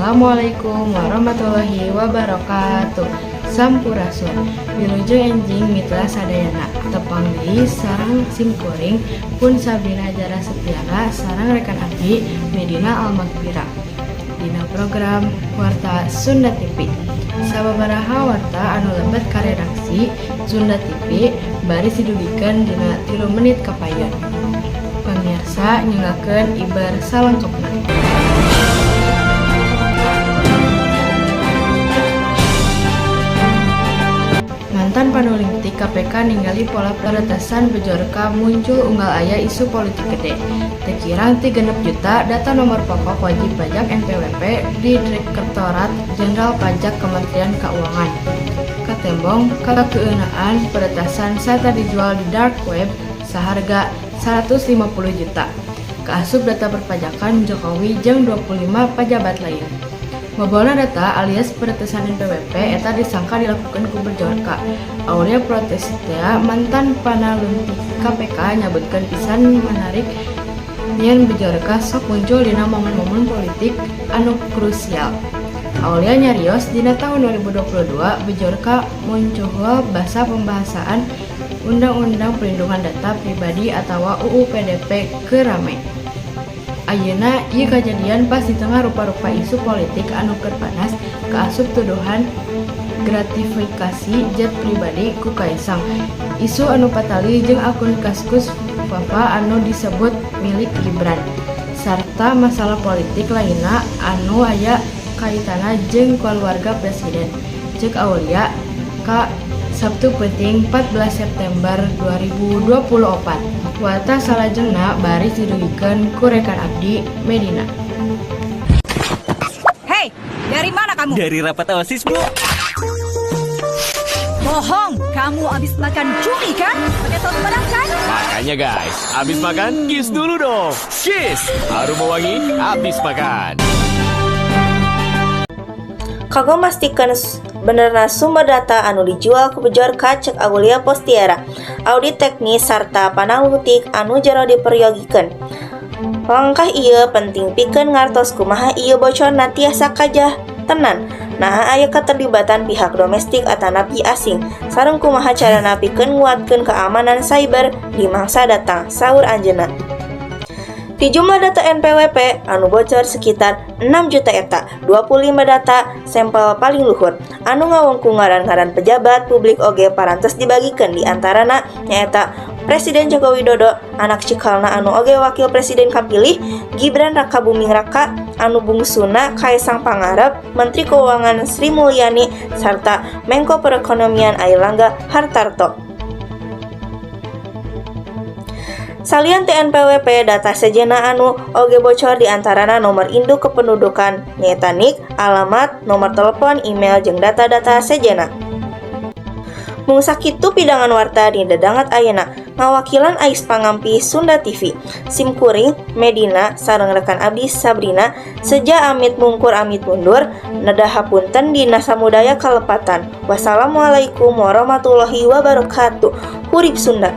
Assalamualaikum warahmatullahi wabarakatuh. Sampurasun. Wilujeng enjing mitra sadayana. Tepang deui sareng simkuring pun Sabrina Jara Setiana sareng rekan abdi Medina Almagfira dina program Warta Sunda TV. Sababaraha warta anu lebet ka redaksi Sunda TV baris didugikeun dina 3 menit kapayun. Pamiarsa, nyanggakeun ibar salengkepna. Mantan panulingtik KPK ningali pola peretasan Bjorka muncul unggal aya isu politik gede. Teu kirang ti 6 juta data nomor pokok wajib pajak NPWP di Direktorat Jenderal Pajak Kementerian Keuangan. Katembong kakeunaan peretasan sarta dijual di dark web saharga 150 juta. Kaasup data perpajakan Jokowi jeung 25 pajabat lain. Bobolna data alias peretasan NPWP eta disangka dilakukan ku Bjorka. Aulia Poestia, mantan panalungtik KPK, nyebutkeun pisan menarik yen Bjorka sok muncul dina momen-momen politik anu krusial. Aulia nyarios dina tahun 2022 Bjorka muncuhul basa pembahasan Undang-Undang Perlindungan Data Pribadi atawa UU PDP keur rame. Ayeuna ieu kajadian pas di tengah rupa-rupa isu politik anu keur panas, kaasup tuduhan gratifikasi jet pribadi ku Kaesang, isu anu patali jeung akun Kaskus Fafa anu disebut milik Gibran, sarta masalah politik lainna anu aya kaitanna jeung kaluarga presiden. Ceuk Aulia ka Sabtu peuting 14 September 2024. Warta salajengna baris didugikeun ku rekan abdi Medina. Hei, dari mana kamu? Dari rapat OSIS, Bu. Bohong, kamu habis makan cumi, kan? Pakai saus padang, kan? Makanya guys, habis makan kiss dulu dong. Kiss, aroma wangi habis makan. Kanggo mastikeun benerna sumber data anu dijual ku Bjorka, cek Aulia Postiera, audit teknis sarta panalungtik anu jero diperyogikeun. Langkah ieu penting pikeun ngartos kumaha ieu bocorna tiasa kajantenan, naha aya keterlibatan pihak domestik atanapi asing, sareng kumaha carana pikeun nguatkeun keamanan cyber di mangsa datang, saur anjeunna. Di jumlah data NPWP anu bocor sekitar 6 juta eta, 25 data sampel paling luhur anu ngawengku ngaran-ngaran pejabat publik oge parantos dibagikeun, di antarana nyaeta Presiden Joko Widodo, anak cikalna anu oge wakil presiden kapilih Gibran Rakabuming Raka, anu bungsuna Kaesang Pangarep, Menteri Keuangan Sri Mulyani, sarta Menko Perekonomian Airlangga Hartarto. Salian ti NPWP, data sejenna anu oge bocor di antarana nomor induk kependudukan nyaeta NIK, alamat, nomor telepon, email, jeung data-data sejenna. Mung sakitu pidangan warta di dadangat ayeuna. Ngawakilan Ais Pangampih Sunda TV. Simkuring Medina sareng rekan abdi Sabrina seja amit mungkur amit mundur, nedah hapunten dina samudaya kalepatan. Wassalamualaikum warahmatullahi wabarakatuh. Hurip Sunda.